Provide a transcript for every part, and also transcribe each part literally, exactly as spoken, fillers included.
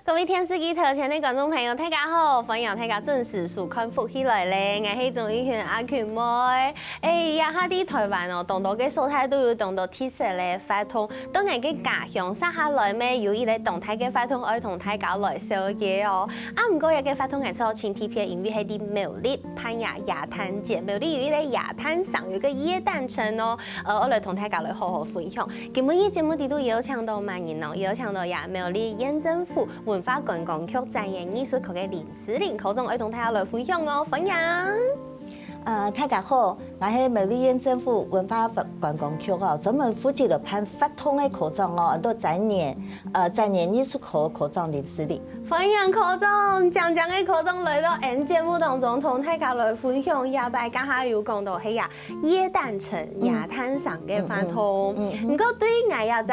各位電視機頭前个觀眾朋友，大家好！歡迎大家準時收看《福氣來了》，𠊎係鍾玉璇阿群妹。欸，這下在臺灣哦，當多个所在都有當多特色个活動。到𠊎个家鄉，接下來乜有一個當大个活動愛同大家來紹介哦。啊，毋過這個活動𠊎知盡特別，因為係在苗栗辦个耶誕節，苗栗有一個耶誕城，有一個耶誕城哦。呃，𠊎來同大家來好好分享。今晡日節目裡肚邀請到麼人呢？邀請到呀苗栗縣政府文化觀光局展演藝術科个林詩玲科長愛同大家來分享哦，歡迎。呃，大家好，𠊎係苗栗縣政府文化觀光局哦，專門負責來辦活動个科長哦，安到展演，呃，展演藝術科科長林詩玲。歡迎科長，靚靚个科長來到𠊎節目當中，同大家來分享。這擺頭下有講到係呀，耶誕城、耶誕城个活動。毋過對𠊎這隻，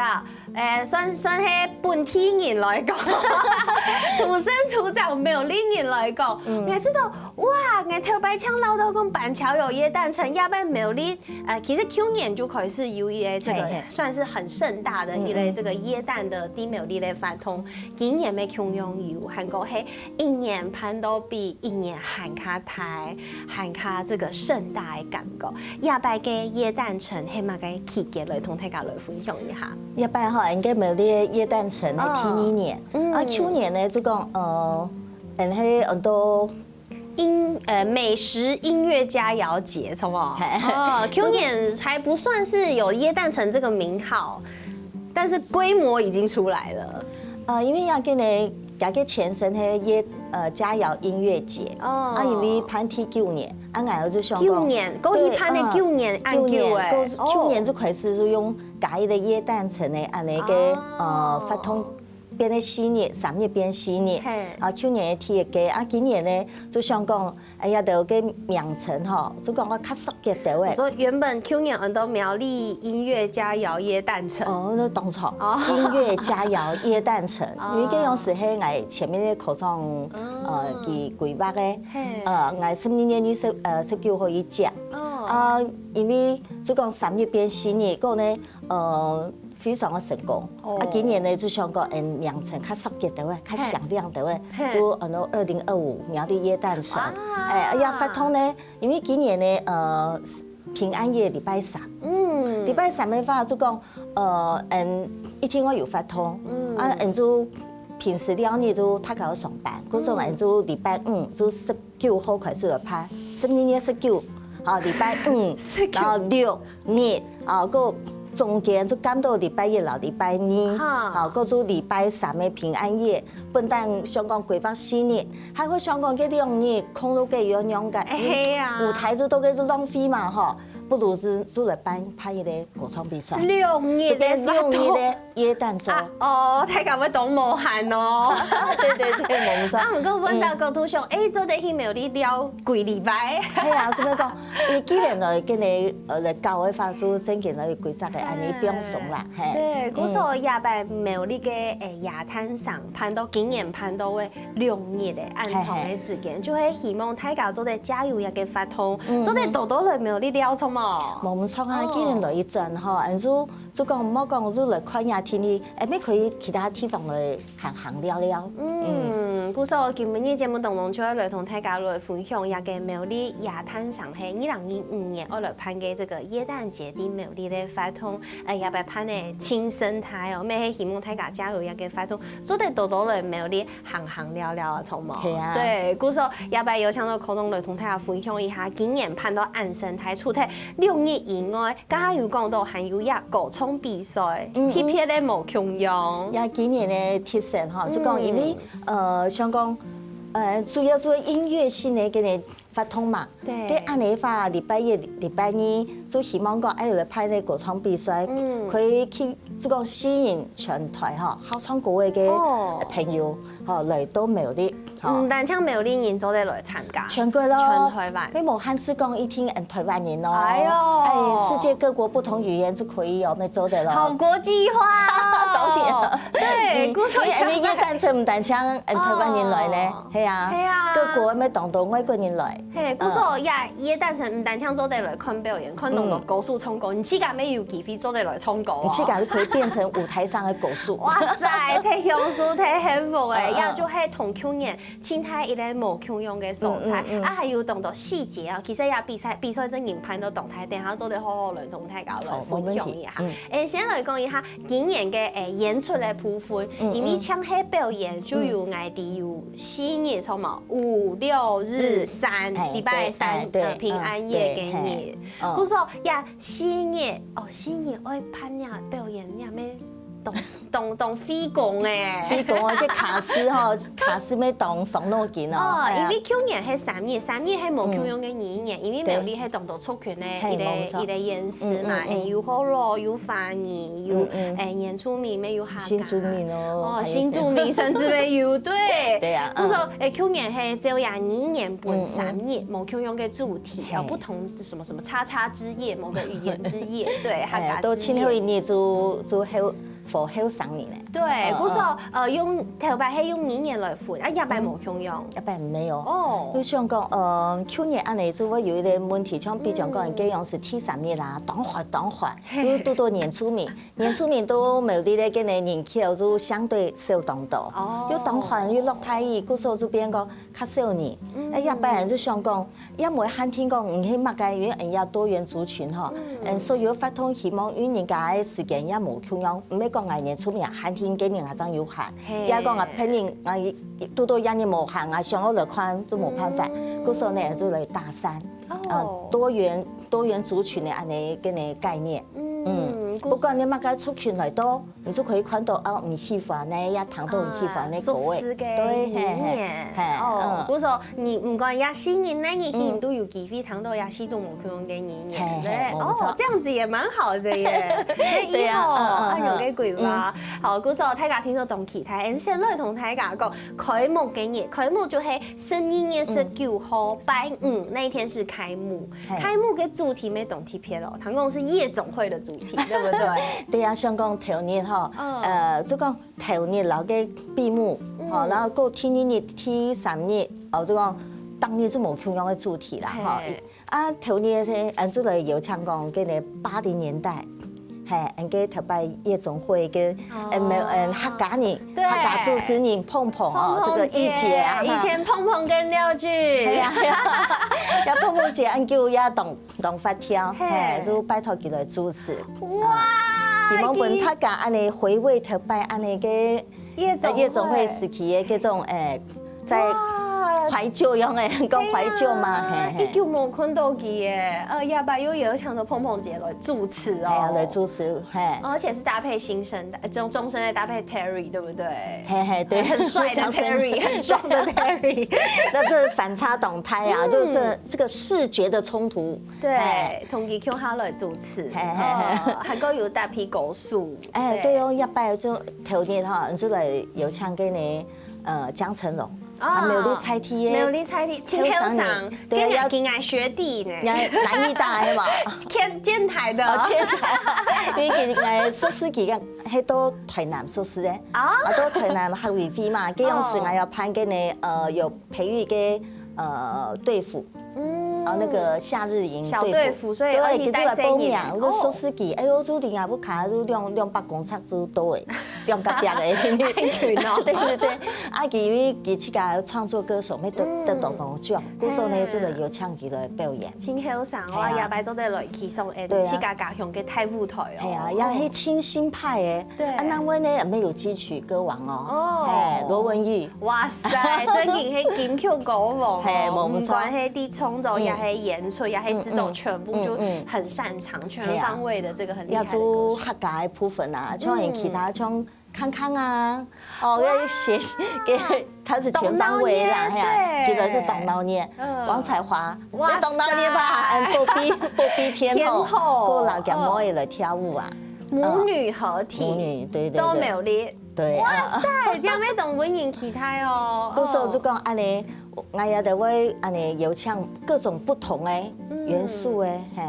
欸，算算係本地人來講，土生土長苗栗人來講，𠊎知道，哇，𠊎頭擺淨恅著講板橋有耶誕城，這擺苗栗，呃，其實舊年就開始有一個這個算是很盛大的一個這個耶誕的在苗栗个活動。 今年乜共樣有，還過係一年辦到比一年還較大，還較這個盛大个感覺。這擺个耶誕城係麼个期間來同大家來分享一下？這擺吼，𠊎个苗栗耶誕城係第二年，啊，舊年呢，就講，呃，𠊎係安到 音呃美食音樂佳餚節，著無？哦，舊年還不算是有耶誕城這個名號，但是規模已經出來了。呃，因為這個呢，這個前身係耶呃佳餚音樂節，哦，啊，因為辦第九年，啊，𠊎就想講，舊年，過去辦个舊年，按舊欸，舊年就開始就用加一個耶誕城个恁呢个呃活動。 變个四日，三日變四日。啊，舊年个第一個，啊，今年呢，就想講，哎呀，這兜个名稱吼，就講愛較縮一兜仔。所以原本舊年安到苗栗音樂佳餚耶誕城。哦，該當著，音樂佳餚耶誕城，因為這樣式係𠊎前面个科長，呃，佢規劃个，呃，𠊎十二月二十，呃，十九號去接。啊，因為就講三日變四日，過後呢，呃， 非常个成功。啊，今年呢，就想講，嗯，名稱較縮一兜仔，較響亮一兜仔，就安到二零二五苗栗耶誕城。欸，啊，這活動呢，因為今年呢，呃，平安夜禮拜三，嗯，禮拜三个話就講，呃，嗯，一定會有活動，啊，嗯，就平時尞日就大家愛上班，故所呢就禮拜五就十 九號開始來辦，十二月十九，吼，禮拜五，然後六日，啊，過中間就減到禮拜一摎禮拜二，吼，過就禮拜三个平安夜，本旦想講規劃四日，還會想講該兩日空落个愛仰結，欸，係啊，舞台就都該就浪費嘛，吼，不如就就來辦辦一個歌唱比賽，兩日个活動。 耶誕節。啊，哦，大家會當無閒哦。對對對，無錯。啊，毋過換到角度想，欸，做得去苗栗尞幾禮拜。係啊，做麼講？你既然來跟你呃來搞个話，就正經來規則个，恁呢放鬆啦，嘿。對，故所這擺苗栗个欸耶誕城辦到今年辦到个兩日个恁長个時間，就係希望大家做得加油這個活動，做得多多來苗栗尞，著無？無毋著啊，既然來一轉吼，恁就 就講莫講就來看這地理，欸，乜可以其他地方來行行尞尞。嗯，故所今晡日節目當中就愛來同大家來分享這個苗栗耶誕城係二零二五年愛來辦个這個耶誕節在苗栗个活動，呃，這擺辦个盡盛大哦，乜係希望大家加油這個活動，做得多多來苗栗行行尞尞啊，著無？係啊。對，故所這擺邀請到科長來同大家分享一下，今年辦到恁盛大，除忒六日以外， 頭下有講到還有這歌唱比賽，特別个無共樣。這今年个特色吼，就講因為呃，想講呃，主要做音樂性个該個活動嘛，對，該恁呢話，禮拜一、禮拜二就希望講愛來辦个歌唱比賽，可以去就講吸引全臺吼好唱歌个个朋友吼來到苗栗。 毋單淨苗栗人做得來參加，全國咯，全臺灣。乜無限制講一定嗯臺灣人咯，哎喲，欸，世界各國不同語言就可以哦，乜做得咯。好國際化哦。當然。對，故所因為𠊎等个耶誕城毋單淨嗯臺灣人來呢，係啊，係啊，各國乜當多外國人來。係，故所呀，耶誕城毋單淨做得來看表演，看當多歌手唱歌，你自家乜有機會做得來唱歌哦。你自家就可以變成舞臺上的歌手。哇塞，太享受，太幸福欸！也就係同舊年盡大一個無共樣个所在。嗯，嗯，嗯。啊，還有當多細節啊，其實也比賽，比賽正經辦到當大，等下做得好好來同大家來分享一下。好，無問題。嗯。誒，先來講一下今年个，誒，演出个部分，嗯，因為像係表演就有，嗯。𠊎知有四日，著無？五、六、日、日，三，嘿，禮拜三，對，哎，對，呃，平安夜該日。嗯，對，嘿，嗯。故所，呀，四日，哦，四日愛辦呀，表演呀，咩？當，當，當費工誒。費工哦，這卡司吼，卡司愛當傷腦筋哦。哦，哎呀。因為舊年係三日，三日係無共樣个語言，嗯。因為苗栗係當多族群个一個，對。嘿，無錯。一個縣市嘛，嗯，嗯，嗯。誒，有學老，有華語，有，嗯，嗯。誒，原住民，也有客家。新住民哦，哦，還有誰？新住民，甚至也有，對。對啊，嗯。故所，誒，舊年係照樣語言分三日，嗯，嗯。無共樣个主題，嘿。哦，不同什麼什麼叉叉之夜，某個語言之夜，對，哎，客家之夜。到最後一日就，就後 for後生人呢。對，嗯，故所，嗯。呃，用，頭擺係用語言來分，啊，這擺無共樣。嗯，這擺無哦。哦。就像講，呃，舊年恁樣就會有一個問題，像比如講，嗯。該樣係第三日啦，當闊，當闊，嘿。又堵到原住民，原住民到苗栗个該個人口就相對少當多，哦。又當闊，又落大雨，故所就變講較少人。嗯。哎，這擺人就想講， 也無限定講你係麼个，因為人家多元族群吼，嗯。嗯，所有活動希望因為人家个時間也無共樣，毋係講𠊎原住民限定个人家正有限，嘿。也講啊，別人啊，堵到也無限啊，想要來看都無辦法，嗯。故所呢，就來搭訕，哦。啊，多元，多元族群个恁樣个概念。嗯，嗯，故所不管你麼个族群來到， 你就可以看到，哦，你喜歡个，也聽到你喜歡个歌个。啊，熟悉个對，嘿，嘿，語言。嘿，哦，嗯。故所你毋管也四日呢，你去，嗯。你都有機會聽到也四種無共樣个語言，嘿，對不對？嘿，沒錯。哦，這樣子也蠻好的耶。對啊，以後，嗯，嗯，哎，有个規劃。嗯。好，故所大家聽說當期待，先來同大家講，開幕个日，開幕就係十二月十九號，嗯。拜五那一天是開幕。 嘿。開幕个主題乜當特別哦，聽講係夜總會的主題，對不對？對啊，像講頭日吼，嗯。呃，就講頭日摎个閉幕，嗯。吼，然後過第二日、第三日，哦，就講當日就無共樣个主題啦，吼。嘿。啊，頭日係，嗯，就來邀請講，該個八零年代，嘿，嗯，个頭擺夜總會个，哦。嗯，沒有，嗯，客家人，對。客家主持人碰碰哦，碰碰姐，這個御姐啊，哈。以前碰碰跟廖劇。對啊，對啊。也碰碰姐，嗯，就也當 當發跳，嘿。嘿，就拜託佢來主持。哇，啊，希望分大家恁樣回味頭擺恁樣个，夜總會。呃，夜總會時期个這種，誒，在懷舊樣誒，講懷舊嘛，嘿，嘿。已久無看到佢耶，呃，這擺又邀請到碰碰姐來主持哦。哎呀，來主持，嘿。而且是搭配新生代，呃，中，中生代搭配 Terry，對不對？嘿，嘿，對。很帥的 Terry，很壯的 Terry。那這反差當大啊，嗯。就這，這個視覺的衝突。對，嘿。同佢共下來主持，嘿，嘿，嘿。哦，還過有搭配歌手。哎，對。對哦，這擺就頭日哈，就來邀請个呢，呃，江辰龍。 啊，苗栗在地个。苗栗在地，真後生，對啊，今年，要今年學弟呢。也南藝大个嘛。建，建台的。哦，建台。因為今年碩士期間，係到台南碩士个。啊？啊，到台南客委會嘛，該樣時𠊎要辦个呢，呃，有培育个，呃，隊輔。嗯。啊，那個夏日營小隊輔，隊輔。所以，對，哦，你帶細人。其實𠊎報名，𠊎說碩士期，哎喲，注定啊，不卡，就兩，兩百公尺就到誒。 兩隔壁个。愛群哦。對，對，對。啊，佢因為佢自家創作歌手，乜得，嗯。得到當多獎，故所呢，嘿。就來邀請佢來表演。真後生哦，嘿啊。也擺做得來企上，誒，對啊。自家家鄉个大舞台哦。嘿啊，也係新派个。對。啊，那位呢，乜有金曲歌王哦。哦。嘿，羅文裕。哇塞，真正係金曲歌王哦。嘿，無錯。毋管係在創作，嗯。也係演出，也係製作，嗯，嗯。全部就，嗯，嗯。很擅長，全方位的這個很厲害的歌手。嘿啊。也做客家个部分啊，像其他，嗯。像 康康啊，哦，哇。該寫，該，他是全方位啦，當鬧熱，嘿啊，對。其實是當鬧熱。嗯。王彩華，哇塞。該當鬧熱吧，嗯，寶貝，寶貝天后，天后。過老家妹來跳舞啊。母女合體，嗯。母女，對，對，對。都沒有力。對，哇塞，嗯。這樣會當為人期待哦。故所就講恁樣，𠊎也得會恁樣邀請各種不同的元素的，嗯。嘿。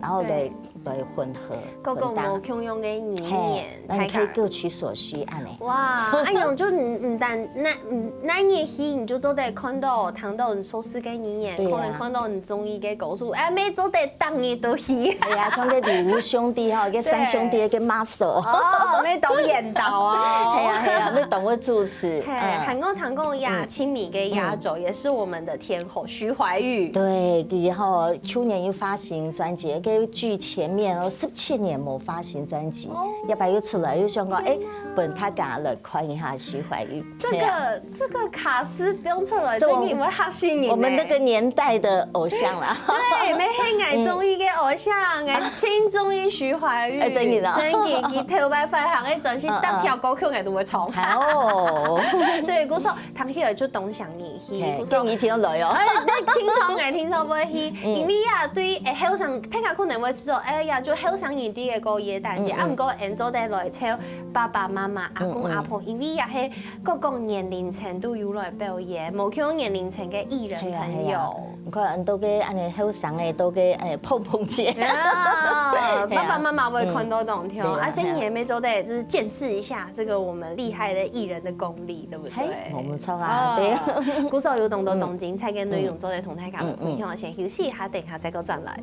然後來，對。來混合，各種混搭。無共樣个語言，嘿，那你可以各取所需，恁呢。哇，恁樣就毋，毋單，那，嗯，那你去，你就做得看到、聽到你熟悉个語言，對啊。可能看到你中意个故事，哎，乜做得逐日都去。哎呀，像个李吳兄弟吼，个三兄弟个muscle。哦，乜當緣投哦。係啊，係啊，乜當會主持。嘿，嗯。還有聽講呀，嗯。親密个壓軸，嗯。也是我們的天后徐懷鈺。對，佢吼，去年有發行專輯，个劇前面哦，十七年無發行專輯，哦。這擺又出來，又想講，哎，分大家來看一下徐懷鈺。這個，對啊。這個卡司放出來，這我，真的會嚇死人呢。我們那個年代的偶像啦。對，乜係𠊎中意个偶像，𠊎盡中意徐懷鈺，哎，真的哦。真的，佢頭擺發行个專輯，嗯，嗯。逐條歌曲𠊎都會唱。哦。對，故所聽起來就當想你。 去，嘿，故所，建議聽落哦。哎，你聽唱个，聽唱會去，嗯。因為啊，對，哎，後生，大家可能會知道，哎呀，就後生人啲个歌也單淨，嗯，嗯。啊，毋過𠊎做得來招爸爸媽媽、阿公阿婆，嗯，嗯。因為也係各個年齡層都有來表演，無共年齡層个藝人朋友。係啊，係啊。你看，恁多个恁呢後生个，都个，哎，碰碰姐。啊，係啊。爸爸媽媽會看到當跳，嗯。對啊，啊，所以你也沒做得就是見識一下這個我們厲害的藝人的功力，對不對？ 嘿，無錯啊，哦，對。故所有當多當精彩个內容，嗯。做得同大家來分享，嗯，嗯。先休息一下，等一下再過轉來。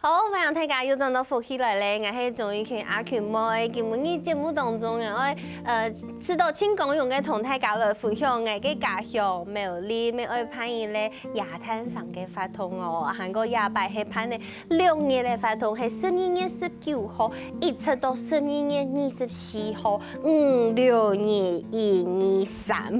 好，歡迎大家又轉到福氣來了，𠊎係鍾玉群阿群妹。今晡日節目當中，𠊎愛，呃，試著盡光榮个同大家來分享𠊎个家鄉苗栗，乜愛辦一個野炭城个活動哦，還過這擺係辦个 六日个活動係十二月十九號，一直到十二月二十四號，五、六、日、一、二、三。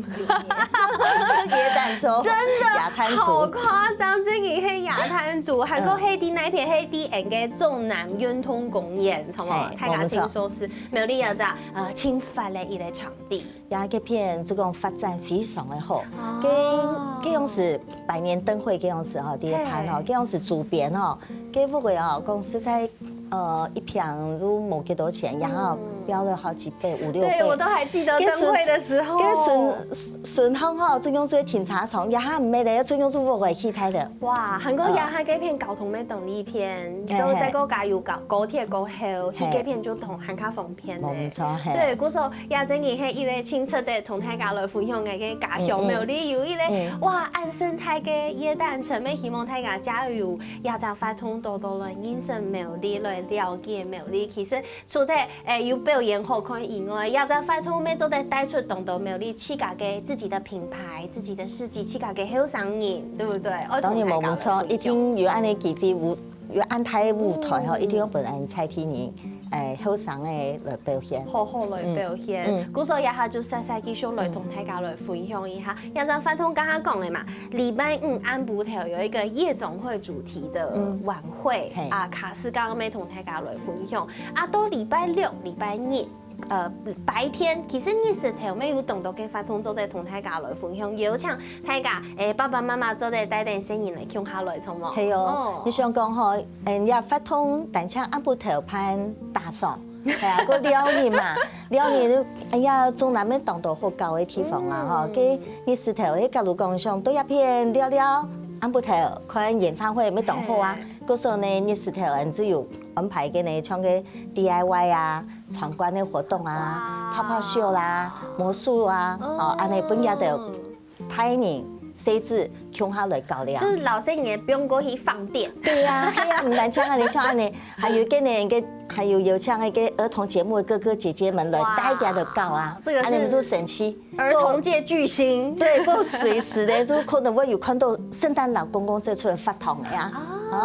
耶誕週，真的，野炭族。好誇張，這個係野炭族，還過係在那片，係在𠊎个中南運動公園，好無？嘿，大家聽說是，無錯。苗栗有隻，呃，盡闊个一個場地。 也該片就講發展非常个好。哦。該，該樣式百年燈會該樣式吼，第一盤吼，嘿。該樣式主編吼，該屋个哦，講實在，呃，一坪都無幾多錢，然後標了好幾倍，五六倍。對，我都還記得燈會的時候。該順，該順，順風吼，就用做停車場，然後毋係咧，就用做屋个起態的。哇，還過然後該片交通乜當利便，嘿，就再過加有高，高鐵過後，去該片就通，還較方便。 無錯，嘿。對，故所也真个係一個盡值得同大家來分享个，个家鄉，嗯，嗯。苗栗有一個，嗯。哇，恁生態个耶誕城，乜希望大家藉由這隻活動多多來認識苗栗，來了解苗栗。其實除忒，欸，有表演好看以外，這隻活動乜做得帶出當多苗栗自家个自己的品牌、自己的市集、自家个後生人，對不對？愛同大家來分享。當然無錯，一定有恁樣機會，有，有恁大个舞台吼，嗯。一定有分𠊎等在地人 欸，後生个來表現。好好來表現。嗯，嗯。故所這下就煞煞繼續來同大家來分享一下。嗯。這隻活動剛剛講个嘛，禮拜五暗晡頭有一個夜總會主題的，嗯。晚會，嘿。啊，卡斯剛剛乜同大家來分享。啊，到禮拜六、禮拜日，呃，白天，其實日時頭乜有當多个活動做得同大家來分享，邀請大家，欸，爸爸媽媽做得帶等細人來共下來，著無？係哦，哦。你想講吼， 嗯，這活動單淨暗晡頭辦打爽，係啊，過尞日嘛，尞日，哎呀，中南乜當多好搞个地方啊，吼，嗯。該日時頭，該假如講想到這片尞尞，暗晡頭看演唱會乜當好啊。嘿。故所呢，日時頭，嗯，就有安排个呢，像个D I Y啊，闖關个活動啊，哇。泡泡秀啦，魔術啊，哦，哦，恁樣分這兜 大人、細子共下來搞尞。就是老細人也不用過去放電。對啊，係啊，毋單淨恁樣，像恁樣，還有个呢，个，還有邀請那個兒童節目的哥哥姐姐們來，哇。大家都搞啊，這個是恁樣就神奇。兒童界巨星。對，夠隨時的，就可能會有看到聖誕老公公走出來發糖的呀。哦，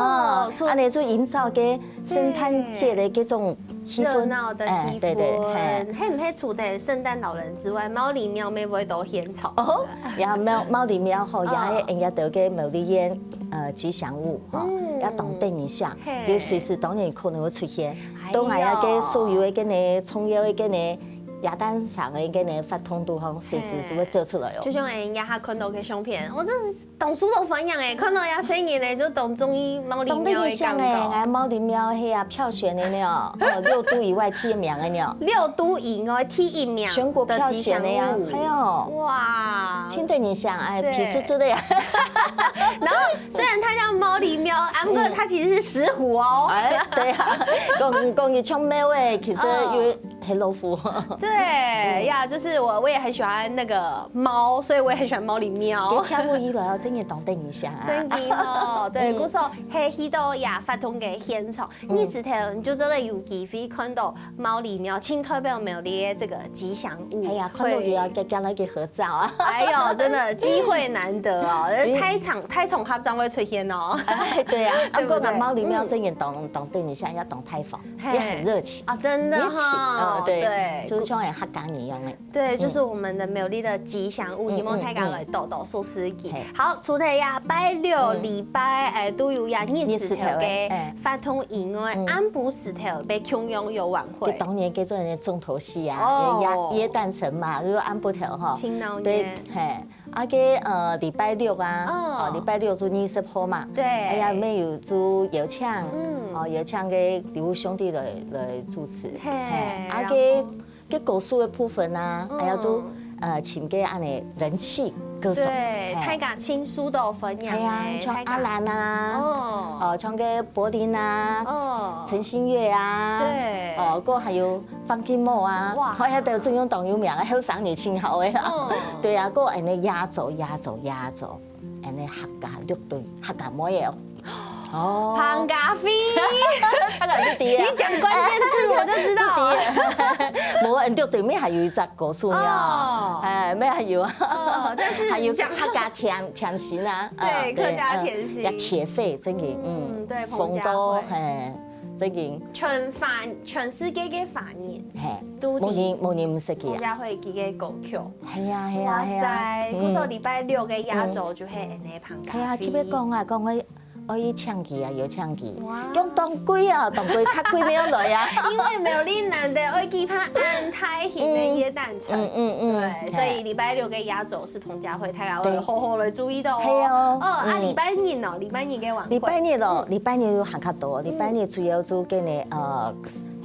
哦，出恁樣就營造个聖誕節的這種 氣氛。熱鬧的氣氛。哎，對，對，嘿。係毋係除了聖誕老人之外，毛利廟乜會到現場？哦，也毛，毛利廟吼，也係，哦。人家得个毛利園，呃，吉祥物吼，嗯。也當得人惜。嘿。佢隨時當然可能會出現。哎喲。當然也个所有个个呢，重要个个呢，耶誕城个該个活動肚項，隨時就會走出來哦。就像𠊎這下看到个相片，我真是當時都歡迎欸，看到這細人咧，就當中意毛里貓个感覺。當得人惜欸，𠊎毛里貓係啊，票選个呢哦，哦，六都以外第一名个呢。六都以外第一名的吉祥物。全國票選个呀，哎喲。哇。真得人惜欸，對。皮質質个呀。然後雖然它叫毛里貓，啊，毋過它其實是石虎哦。哎，對啊，講，講佢像貓欸，其實哦。因為 係老虎。對呀，就是我，我也很喜歡那個貓，所以我也很喜歡毛里貓。對，跳舞以來哦，真个當得人惜啊。真个哦，對，嗯。故所係去到呀活動个現場，嗯。日時頭你就真的有機會看到毛里貓，盡代表苗栗个這個吉祥物。哎呀，看到佢啊，會。跟，跟佢合照啊。哎喲，真的機會難得哦，嗯。太場，太場合正會出現哦。哎，對啊，對不對？啊，毋過毛里貓真个當，嗯。當得人惜，也當大方。 嘿。也很熱情。啊，真的哈。熱情，嗯，對，對。就是像𠊎客家人一樣的。對，嗯。就是我們的苗栗的吉祥物，嗯，希望大家來多多熟識佢。嗯，嗯。嘿。好，除了呀，拜六、嗯。禮拜，哎，都有呀，日時頭个日時頭个，哎。活動以外，嗯。暗晡時頭也共樣有晚會。就當然叫做人家重頭戲啊，哦。耶，耶誕城嘛，就是暗晡頭哈。盡鬧熱。對，嘿。 啊，該，呃，禮拜六啊，哦。哦，禮拜六就二十號嘛。對。哎呀，乜有做邀請，嗯。哦，邀請个劉兄弟來，來主持。嘿，嘿，啊，然後？該，該歌手个部分啊，嗯。還有做，呃，請个恁呢人氣歌手。對，嘿。大家盡受到歡迎欸，哎呀，像阿蘭啊，大家。哦。哦，像个柏霖啊，哦。陳星月啊，對。哦，還有 方金木啊，哇。好，遐兜中央當有名个，後生人盡好个啊。哦。對啊，還有恁呢壓軸、壓軸、壓軸，恁呢客家樂隊、客家妹仔哦。哦。彭佳慧。大家就知啊。你講關鍵字我就知道了。哎，就知啊。無，恁樂隊尾還有一隻歌手呢。哦。哎，尾還有啊。哦，但是還有講客家甜，甜心啊。對，啊，客家甜心。對，嗯，也鐵肺，真个，嗯，嗯，對，彭佳慧。紅到，嘿。 正經。全華，全世界个華人，嘿，都知無人，無人毋識佢啊。彭佳慧佢个歌曲。係啊，係啊，哇塞，係啊。嗯。故所禮拜六个壓軸就係恁呢彭佳慧。係啊，特別講啊，講愛，愛去請佢啊，邀請佢。哇。講當貴啊，當貴，較貴你愛來啊。因為苗栗難得愛舉辦恁大型个耶誕城。嗯，嗯，嗯，嗯，對，嘿。所以禮拜六个壓軸是彭佳慧，大家愛好好來注意到哦。對。係哦，哦，啊，嗯。禮拜日哦，禮拜日个晚會。禮拜日哦，嗯。禮拜日有還較多，禮拜日 主要就跟你，呃，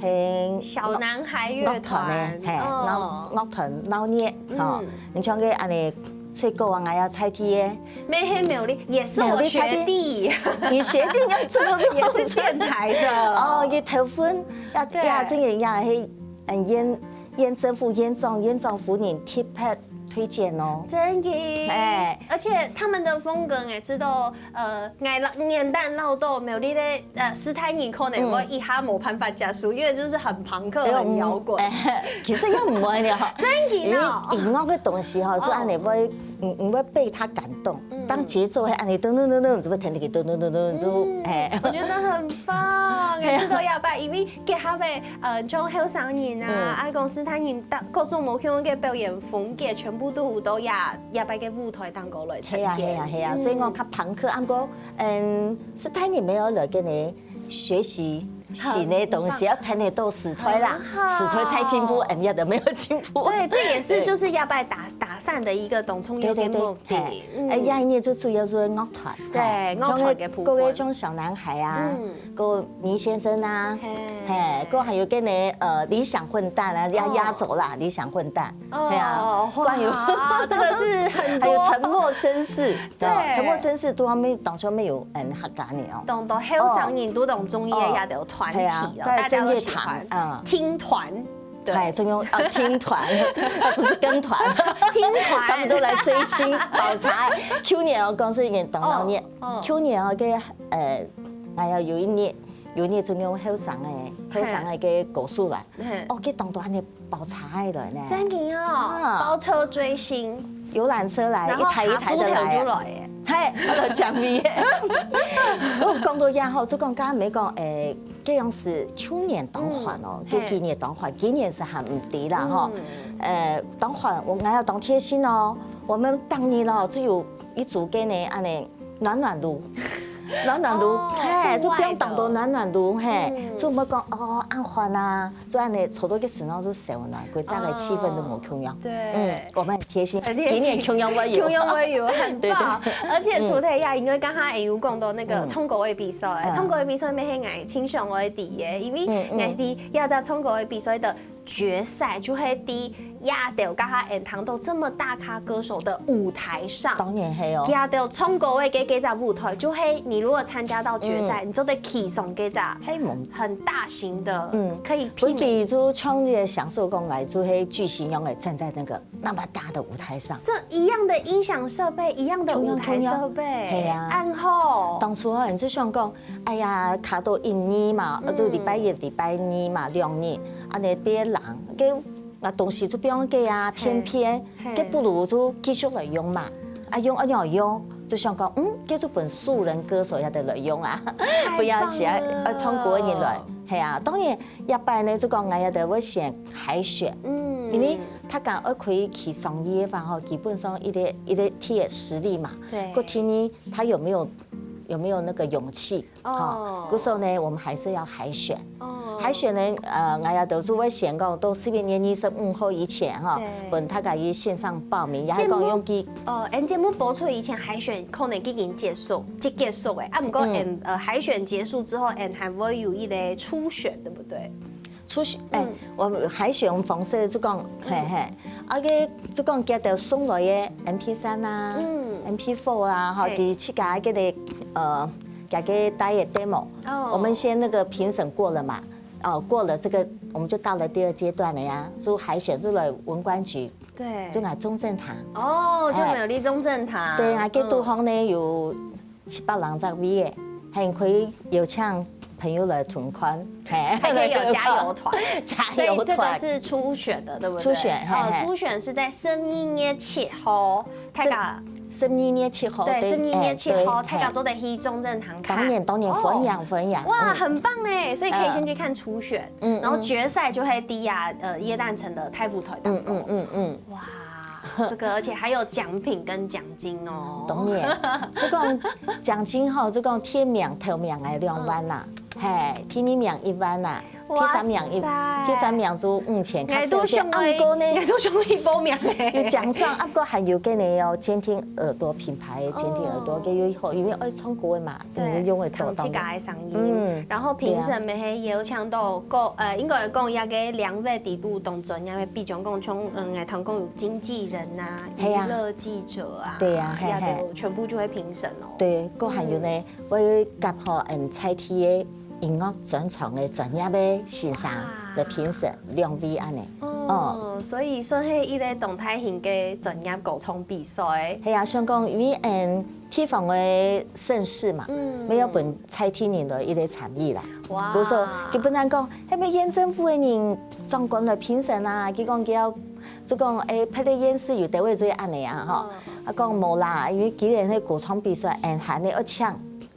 很小男孩樂團，樂團的，嘿，哦。鬧，樂團鬧熱，吼。嗯。你像个恁呢，吹鼓啊，還有踩地的。沒，嘿，沒有力，也是我學弟。沒有力，踩地。你學弟要怎麼做？也是建台的。哦，一頭分，要，對。要這個，要，嘿，嗯，演，演政府，演總，演總府，你特別推薦哦。真的。哎。而且他們的風格，哎，知道 呃，𠊎老，年代老到苗栗个，呃，師大人可能會一下無辦法接受，嗯。因為就是很朋克、哎喲，很搖滾。嗯，哎，其實也毋會呢，吼。真的哦。因為音樂个東西吼，哦。是恁呢會，嗯，嗯，會被他感動。嗯。當節奏係恁呢噔噔噔噔，就會聽到佢噔噔噔噔，就，嗯，哎。我覺得很棒，哎，知道要拜，因為結合个，呃，像後生人啊，嗯。啊，講師大人，各種無共个表演風格，全部都有到呀， 這擺个舞台當中來呈現。係啊，係啊，係啊，嗯。所以講較朋克，啊，毋過，嗯，是他也沒有來跟你學習新的東西，很棒。要談得到時代啦，很好。時代在進步，人家都沒有進步。對，這也是就是要拜打，對。打散的一個當重要的目的。對，對，對，嘿。嗯。哎，這一年最主要是樂團，對，嘿，樂團的部分。像那，各位像小男孩啊，嗯。 个倪先生啊，嘿。嘿，个還有个呢，呃，理想混蛋啊，壓，哦。壓軸啦，理想混蛋，哦，嘿啊，哇，个還有，這個是很多。還有沉默紳士，對。對，沉默紳士都還沒，當初沒有，嗯，客家人哦。當多後生人都當中意个，哦。也都有團體哦，嘿啊，大家都喜歡。正樂團，嗯。聽團，對。哎，中央，啊，聽團，不是跟團。聽團。他們都來追星，包場。去年哦，公司已經當鬧熱，哦，哦。去年哦，个，呃，哎呀，有一年， 有那種後生个，嘿。後生个个歌手來，嘿。哦，佢當多恁呢包車个來呢。真个哦，啊。包車追星。遊覽車來，然後一台一台的來。下豬頭就來耶。嘿，那個獎勵耶。我講到這吼，就講剛剛沒講，誒，這樣是去年當歡哦，嗯，跟今年當歡，嘿。今年是還毋知啦吼。嗯。誒，當歡，𠊎愛當貼心哦，𠊎等逐日哦，就有一組个呢，恁呢 暖暖爐。暖暖炉，哦，嘿，就不用當多暖暖炉，嘿，嗯。所以毋會講，哦，恁寒啊，就恁呢坐到該船上就燒暖，規隻个氣氛都無共樣。哦，對。嗯，我們很貼心，很貼心。今年共樣會有。共樣會有，很棒。對，對。而且除了呀，因為剛剛也有講到那個唱歌个比賽，嗯。唱歌个比賽乜係𠊎盡想愛知个，因為嗯，嗯。𠊎知這隻唱歌个比賽个決賽就係在這兜這下𠊎兜聽到這麼大咖歌手个舞台上。當然係哦。這兜唱歌个這，這隻舞台，就係你如果參加到決賽，嗯。你做得企上這隻嘿，無。很大型个，嗯。可以媲美。本地就唱个享受講來，就係巨星樣个站在那個那麼大的舞台上。這一樣的音響設備，一樣的舞台設備，同樣，同樣。係啊。恁好。當初啊，你就想講，哎呀，卡到一日嘛，嗯。就禮拜一、禮拜二嘛，兩日，恁呢變冷，該，該東西就不用給啊，嘿。便便，嘿。該不如就繼續來用嘛。啊，用啊，用啊，用，就想講，嗯，該就分素人歌手也得來用啊，太棒了。不要寫，呃，唱歌个人來。係啊，當然，一般呢，就講，𠊎也得會選海選，嗯。因為大家愛可以去上夜班吼，基本上一個，一個鐵實力嘛。對。過天呢，他有沒有，有沒有那個勇氣？ 哦。好，故所呢，我們還是要海選。哦。海選呢，呃，𠊎也都係會選講到十一月二十五號以前哈，對。分大家去線上報名，也係講用寄。節目，哦，𠊎節目播出以前，海選可能已經結束，即結束誒。啊，毋過，嗯。嗯，呃，海選結束之後，嗯，還會有一個初選，對不對？初選，哎，嗯。我們海選方式就講，嘿，嘿，啊，該就講佢兜送來个M P三啊，嗯。M P four啊，哈，嘿。佢自家个，呃， 佢个帶个demo，哦。我們先那個評審過了嘛，哦，過了這個，我們就到了第二階段了呀，就海選就來文管局，對。就來中正堂。哦，就苗栗中正堂。哎。對啊，嗯。該地方呢有七百零隻位耶，還可以邀請朋友來同看，嘿。還可以有加油團。加油團。所以這個是初選的，對不對？初選，嘿，哦，嘿。初選是在十二月七號，大家 十二月七號，對，對，十二月七號，哎，對，大家做得去中正堂看。當然，當然，哦。歡迎，歡迎，哇，嗯。很棒哎，所以可以先去看初選，嗯。嗯，然後決賽就會在啊，呃，耶誕城个大舞台當中。嗯，嗯，嗯，嗯。哇，這個而且還有獎品跟獎金哦。當然，就講獎金吼，就講第一名頭名个兩萬啦，嗯。嘿，第二名一萬啦， 第三名一，哇塞。第三名就五千，較少些。𠊎都想愛，啊，毋過呢，𠊎都想愛報名欸。有獎狀，啊，毋過還有个呢哦，監聽耳朵，品牌的監聽耳朵，哦。該有好，因為愛唱歌个嘛，對，你用得到，聽自家个聲音。嗯，然後評審乜係邀請到各，對啊。呃，應該講，這個兩位底肚當中，因為比如講，像，嗯，𠊎聽講有經紀人啊，係啊。娛樂記者啊，對啊，係，係。這個全部就會評審哦。對，過還有呢，嗯。會結合，嗯，在地个 音樂專長个專業个先生來評審兩位恁呢。哦，哦。所以算係一個當大型个專業歌唱比賽。係啊，想講因為，嗯，地方个盛事嘛，嗯。乜愛分在地人來一個參與啦。哇。故所，基本上講，該乜縣政府个人長官來評審啊，佢講佢愛，就講，欸，別个縣市有單位做恁呢啊，吼。哦。啊，講無啦，因為既然係歌唱比賽，嗯，還係愛請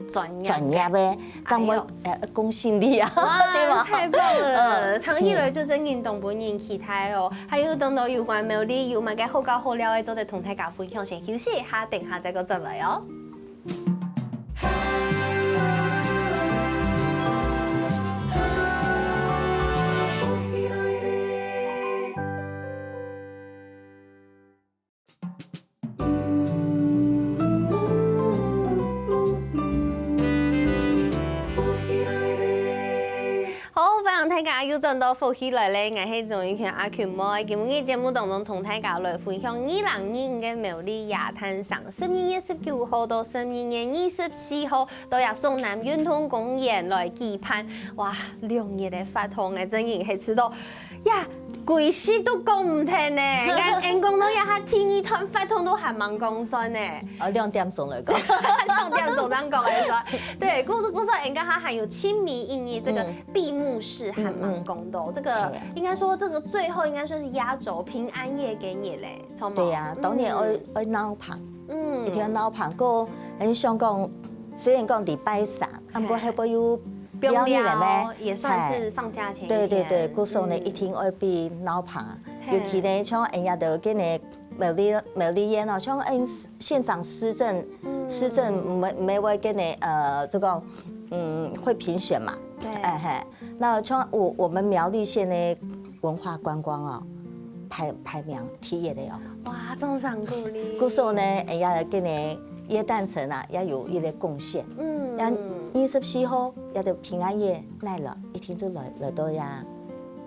專業个。專業个，正會，哎喲。呃，公信力啊，哇，對吧？太棒了！嗯。聽起來就真正當分人期待哦。嗯。還有當多有關苗栗有麼个好搞好料个，做得同大家分享，先休息一下，等下再過轉來哦。 好，歡迎大家又轉到福氣來了，𠊎係鍾玉權阿權妹。今日節目當中同大家來分享二零二五个苗栗耶誕城，十二月十九號到十二月二十四號，到這中南運動公園來舉辦。哇，兩日个活動，𠊎真經係試著 呀，歸集都講毋忒呢，𠊎，𠊎講到這下第二段活動都還吂講算呢。哦，兩點鐘來講。兩點鐘正講个算。對，故所，故所，𠊎講下還有清明一日這個，嗯。閉幕式還吂講到，嗯，嗯。這個，哎呀。應該說這個最後應該算是壓軸平安夜該日咧，著無？對呀，當然愛，嗯。愛鬧棚，嗯。一定愛鬧棚，過，很想講，雖然講禮拜三，啊，毋過，嘿。後背又 放假哦，放假了咩？也算是放假前一天。嘿。對，對，對，故所呢，嗯。一定愛比鬧棚啊。嘿。尤其呢，像𠊎兜个呢，苗栗苗栗縣哦，像嗯縣長施政，施政每每位个呢，呃，这个嗯会评选嘛，对，哎嘿，那像我我们苗栗县的文化观光哦，排排名第一的哦。哇，真正鼓励。故所呢，哎呀，跟呢耶诞城啊，也有一个贡献。嗯然二十四号，也就平安夜，奈了一定就来来到呀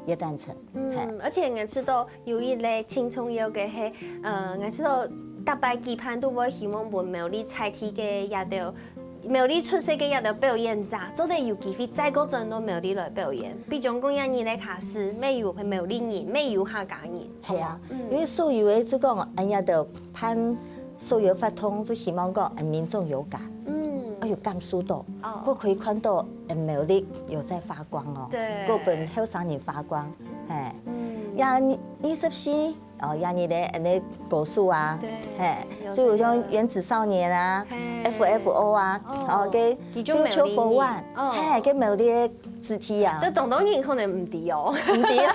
耶诞城。嘿，嗯，而且也知道有一个青春有个嘿，呃，也知道大摆举办都会希望分苗栗在地个也都。苗栗出世个也都表演者，做得有机会再过轉到苗栗来表演。比如讲，今日个卡司，没有苗栗人，没有客家人。系啊，嗯因为所有的就讲，哎呀，就办所有活动，就希望讲，哎，民众有感，嗯哎，有感受到，哦我可以看到，哎，苗栗有在发光哦，对个分后生人发光，嘿，嗯呀，二十四，哦，呀，你的，哎，那歌手啊，对嘿，有所以我这个像原子少年啊嘿，F F O 啊，哦然后跟其中九九 for 苗栗 one，哦嘿，跟苗栗的肢体啊这，当多人可能毋知哦，毋知啊，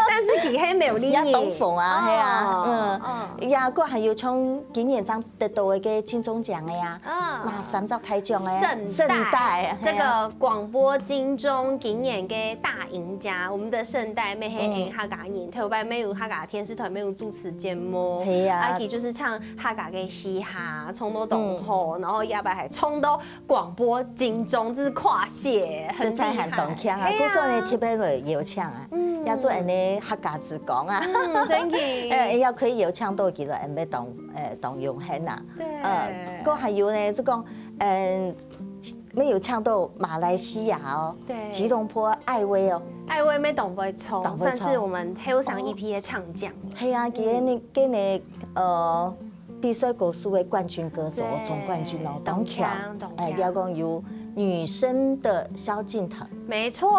但是佢係苗栗人，也东风啊，嘿啊，哦嗯，呀，个还有从今年正得到一个金钟奖的呀，啊拿三只大奖的呀，圣代代，这嘿啊个广播金钟今年个大赢家，我们的圣代乜係客家人，头擺乜有客家电视台，乜有主持节目，係啊啊，佢就是唱客家个嘻哈，唱到當好，然後下擺還唱到廣播金鐘，這是跨界，實在很當強啊！厲害故所呢，特別來邀請啊，嗯也做恁呢客家之光啊，嗯，真的，哎，也可以邀請到佢來，恁呢當，呃，當榮幸啊。對，呃，个還有呢，就講，嗯，乜有請到馬來西亞哦，對吉隆坡艾薇哦，艾薇乜當會唱，當會唱算是我們後生一批的唱將。係啊，佢个呢，个呢，呃，比賽歌手的冠軍歌手，對總冠軍哦，當當強強當，哎，強了講有女生的蕭敬騰。沒錯，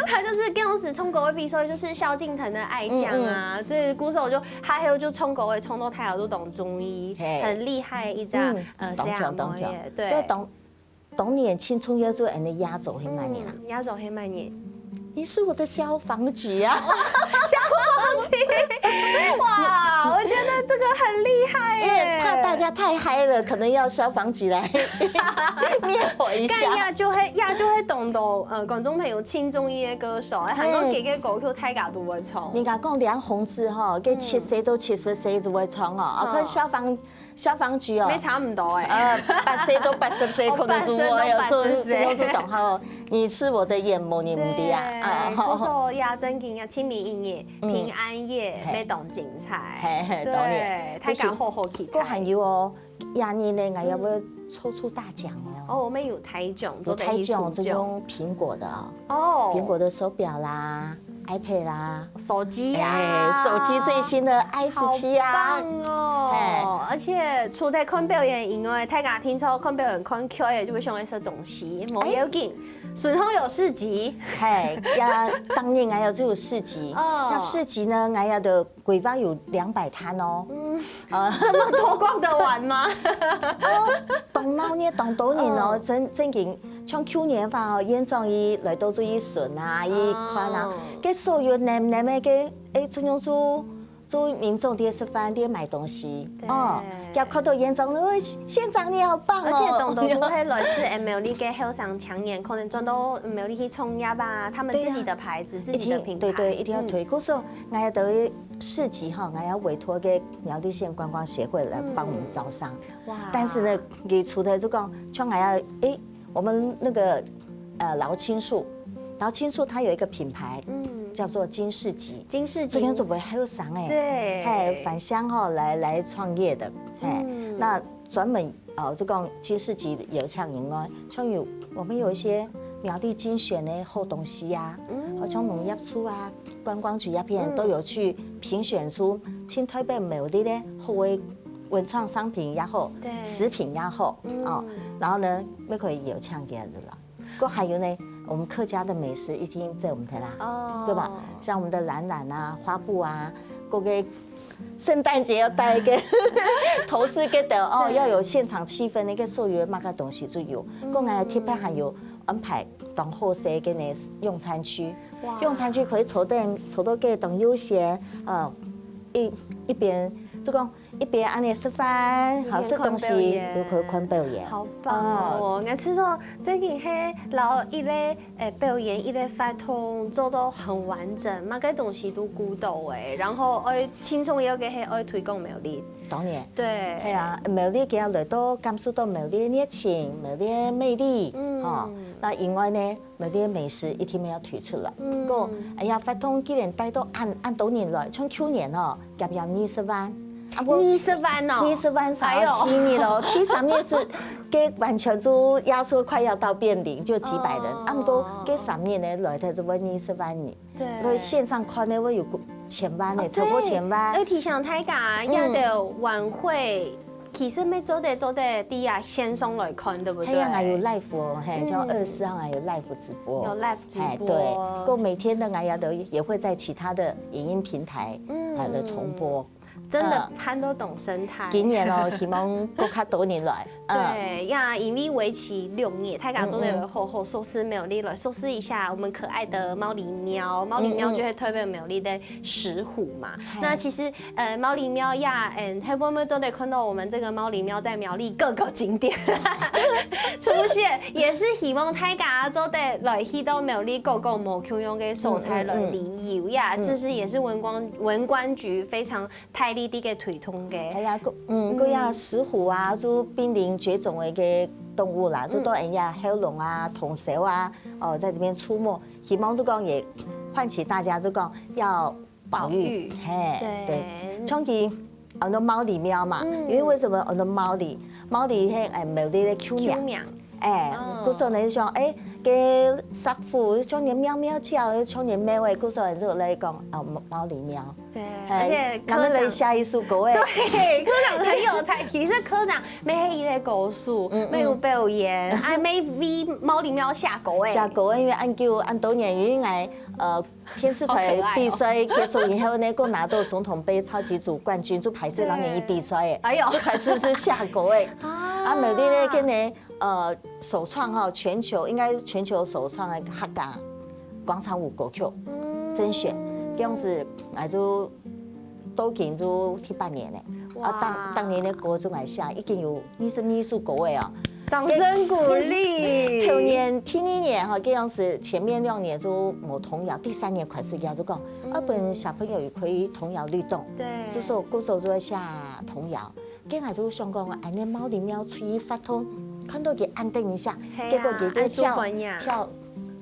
他就是當時唱歌會比賽，就是蕭敬騰的愛將啊，所以鼓手就他還有就唱歌會唱到大家都當中意，嘿很厲害一隻嗯呃，當強當強小妹，个對，當當年青春要做恁呢壓軸係麼人啊？嗯，壓軸係麼人？你是我的消防局啊！消防局，哇，我覺得這個很厲害耶，因為怕大家太嗨了，可能要消防局來滅火一下。但壓軸係壓軸係當多呃觀眾朋友青春意的歌手，很多嘿佢个歌曲大家都會唱。人家講梁弘志吼，个七歲到七十歲就會唱哦，啊，嗯看消防消防局哦，乜差毋多哎，呃，八歲到八十歲可能就會有做哦八十歲到八十歲做做懂吼。你是我的眼，無人毋知啊，啊，對，鼓手也正經啊，清明一日、平安夜，嘿乜當精彩。嘿嘿，當然對，大家好好期待。个還有哦，今年呢，𠊎也會抽出大獎哦。哦，我們有大獎，有做得去抽獎。大獎，就用蘋果的哦，哦，蘋果的手錶啦，iPad 啦，手機哎，啊，手機最新的 i 十七啊好，棒哦！而且除了看表演以外，大家聽說看表演看久了就會想要食東西，無要緊，順後有市集。嘿，呀，當然還有就有市集，哦那市集呢，還有的規劃有兩百攤哦，嗯，啊，這麼多逛得完嗎？當鬧熱，當多人哦，嗯真正經，像舊年話哦，縣長佢來到這一巡啊，一看啊哦，个所有黏黏个个，哎，中央做做民眾在食飯，在買東西，對哦，要看到縣長，哦，縣長你好棒哦，而且當多都係來自苗栗个後生青年，可能轉到苗栗去創業啊，他們自己的牌子、自己的品牌，對對，一定要推。故所，𠊎兜个市集吼，𠊎要委託个苗栗縣觀光協會來幫我們招商。嗯，哇，但是呢，佢除了就講，像還要，誒，我們那個呃老青樹，老青樹它有一個品牌，嗯，叫做金市集，金市集這邊就會還有商哎，對，嘿，返鄉吼來來創業的，嘿，嗯那專門哦，就講金市集有像以外，像有我們有一些苗栗精選的好東西啊，嗯好像農業處啊、觀光局那邊嗯都有去評選出新台北苗栗的好的文創商品也好，對食品也好嗯哦，然後呢，乜可以有搶个了啦。過還有呢，我們客家的美食一定在我們台啦，哦，對吧？像我們的藍染啊、花布啊，各个聖誕節要帶一個頭飾給的哦，對要有現場氣氛的一個所有麼个東西就有。過來特別還有安排當好勢个呢用餐區，哇用餐區可以坐等坐到个當悠閒，呃，一一邊就講一邊恁樣食飯，好食東西，又可以看表演。好棒哦！𠊎知道最近係摎一個誒表演一個活動做到很完整，麼个東西都顧到誒，然後愛輕鬆一個係愛推廣苗栗。當然，對，係啊，苗栗佢愛來到感受到苗栗个熱情、苗栗个魅力，嗯，吼。那另外呢，苗栗个美食一定要推出來。嗯，過，哎呀，活動既然帶到恁恁多人來，像舊年吼， 夾夾二十萬。啊，毋過二十萬哦，二十萬少四日咯，第三日係，該完全就壓縮快要到變零，就幾百人。啊，毋過該三日呢，來頭就會二十萬人。對，所以線上看呢會有千萬呢，超過千萬。要提醒大家，這個晚會其實乜做得做得在啊線上來看，對不對？還有還有 live 哦，嘿，就二十四號還有 live 直播。有 live 直播。哎，對，過每天的𠊎也都也會在其他的影音平台，嗯，來重播。 真的，嗯，辦到當盛大。今年哦，希望更加多人來。嗯，對呀，因為為期六日，大家做得好好熟識苗栗來，熟識一下我們可愛的貓裡喵。貓裡喵就係代表苗栗个石虎嘛。嗯，嗯。那其實，呃，貓裡喵呀，嗯，會不會做得看到我們這個貓裡喵在苗栗各個景點出現？也是希望大家做得來去到苗栗各個無共樣个所在來旅遊呀，嗯，嗯，嗯。這是也是文光文管局非常 大力个推動个。哎呀，過，嗯，過呀，石虎啊，就瀕臨絕種个一個動物啦，就到人家後龍啊、通霄啊，哦，在這邊出沒，希望就講也喚起大家就講要保育，保育，嘿，對，對。像佢，安到貓裡喵嘛，因為為什麼安到貓裡？貓裡係，哎，苗栗个舊名。舊名。 哎，哦。故所呢就想，哎，該石虎像人喵喵叫，像人貓个，故所呢就來講，哦，貓貓裡喵。對，哎，而且科長，咱們來下一首歌哎。對，科長很有才。其實科長乜係一個歌手，嗯，嗯。乜有表演，啊，乜為貓裡喵寫歌哎。寫歌，因為恁久恁多年，因為𠊎，呃，電視台比賽結束以後呢，過拿到總統盃超級組冠軍，就開始讓人一比賽哎，哎喲。就開始就寫歌哎。啊。啊，苗栗呢，跟呢，呃， 首創哈，全球，應該全球首創个客家廣場舞歌曲甄選，這樣子，哎，就到今就第八年了。啊，哇。當，當年个歌就𠊎寫，已經有二十二首歌了哦。掌聲鼓勵。頭年、第二年哈，這樣子前面兩年就無童謠，第三年開始了就講，啊，分小朋友也可以童謠律動。對。就說，故所就會寫童謠。 該𠊎就想講，恁呢貓裡喵出去活動，看到佢恁得人惜，係啊，結果佢就跳，恁受歡迎。跳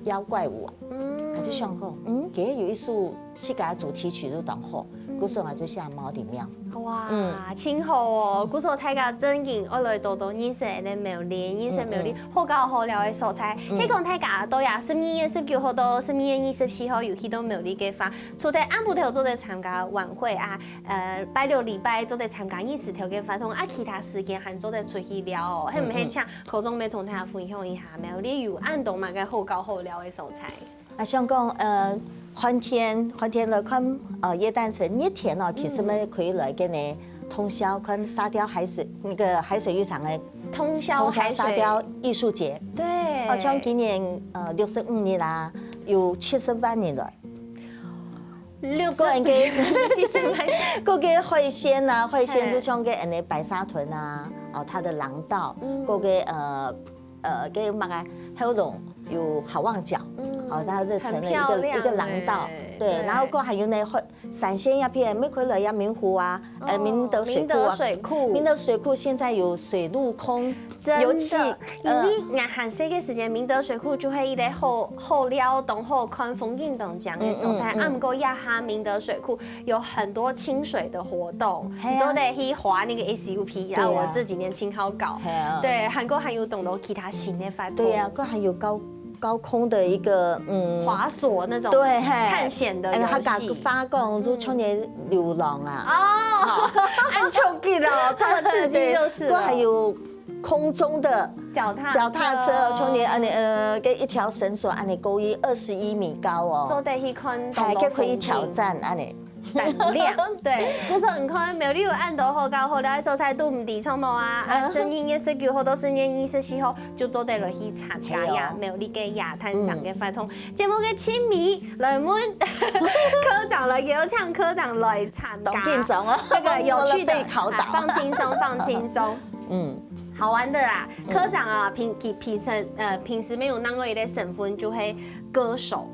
妖怪舞啊。嗯。𠊎就想講，嗯，佢有一首自家主題曲就當好，嗯。故所𠊎就寫貓裡喵。哇，嗯。真好哦！故所大家真經愛來多多認識恁呢苗栗，認識苗栗，嗯，嗯。好搞好尞个所在。嗯。係講大家到呀，十二月十九號到十二月二十四號有去到苗栗个話，除了暗晡頭做得參加晚會啊， 呃，拜六、禮拜做得參加日時頭个活動，啊，其他時間還做得出去尞哦，係毋係？嗯，嗯。請科長也同大家分享一下，苗栗有恁多麼个好搞好尞个所在？啊，像講，呃，寒天，寒天來看，呃，耶誕城熱天哦，其實乜可以來跟呢通霄看沙雕海水，那個海水浴場个通霄，通霄沙雕藝術節。對。哦，像今年，呃，六十五日啦，有七十萬人來。 六十，个人个，七十萬。个个海鮮啊，海鮮就像个恁呢白沙屯啊，哦，它的廊道，嗯。个个，呃，呃，个麼个後龍有好望角，嗯，哦，它就成了一個，很漂亮欸。一個廊道，對，對。然後个還有呢，海，三線那片，乜可以來呀，明湖啊，呃，哦，明德水庫啊，明德水庫。明德水庫現在有水陸空 真的，遊記，因為，呃，𠊎還細个時間，明德水庫就係一個好，好尞、當好看、風景當靚个所在。嗯，嗯，嗯。啊，毋過這下明德水庫有很多親水的活動，係啊。你做得去划那個S U P，對啊。然後我這幾年真好搞。係啊。對，還過還有當多其他新的活動。對啊，个還有高，高空的一個，嗯，滑索那種，對，係。探險的遊戲。哎，佢个花講，就像个流浪啊。哦，恁刺激哦，這麼刺激就是了。對，个還有 空中的腳踏車。腳踏車，像你恁呢，呃，个一條繩索恁呢高，二十一米高哦。做得去看，還可以挑戰恁呢。膽量。對，故所你看苗栗有恁多好搞好尞个所在，都毋知著無啊？啊，十二月十九號到十二月二十四號就做得來去參加呀，係哦。苗栗个野炭城个活動。節目个盡尾來問科長，來邀請科長來參加。當緊張啊，這個有趣的，我來被拷打。啊，放輕鬆，放輕鬆。嗯。好玩的啦，科長啊，平平平時呃平時沒有當過一個身份就係歌手。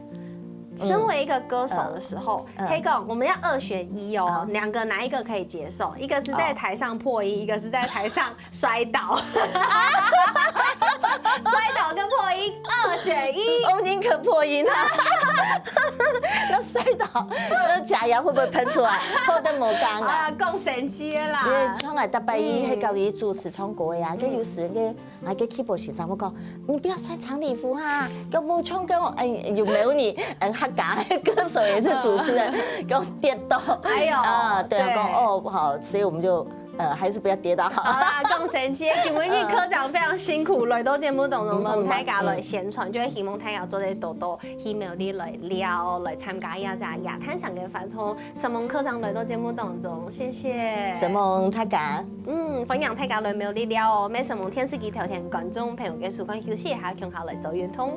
身為一個歌手的時候，嗯，嗯。可以講我們要二選一哦，嗯。兩個哪一個可以接受？一個是在台上破音，哦。一個是在台上摔倒。摔倒跟破音二選一。我寧可破音啊。那摔倒，那假牙會不會噴出來？好得無講啊。啊，講生氣的啦。因為像𠊎逐擺去，嗯。該位主持唱歌呀，嗯。該有時該，啊，該keyboard先生會講，你不要穿長禮服哈，要不唱歌，哎，有沒有你？嗯，客家歌手也是主持人，給我跌倒。哎呦，啊，對啊，對。講，哦，不好，所以我們就 呃，還是不要跌倒好。好啦，講生氣，今晡日科長非常辛苦，來到節目當中，嗯，同大家來宣傳，嗯。就係希望大家做得多多去苗栗來尞，來參加這隻野炭城个活動。承蒙科長來到節目當中，謝謝。承蒙大家。嗯，歡迎大家來苗栗尞哦。乜承蒙電視機頭前觀眾朋友个收看，休息一下，共下來做運動。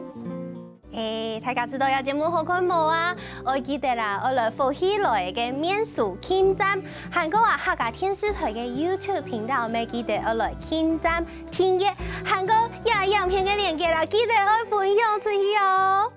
欸，大家知道這節目好看無啊？愛記得啦，愛來福氣來个面書撳讚，還過啊客家電視台个YouTube頻道，乜記得愛來撳讚訂閱，還過這影片个連結啦，記得愛分享出去哦。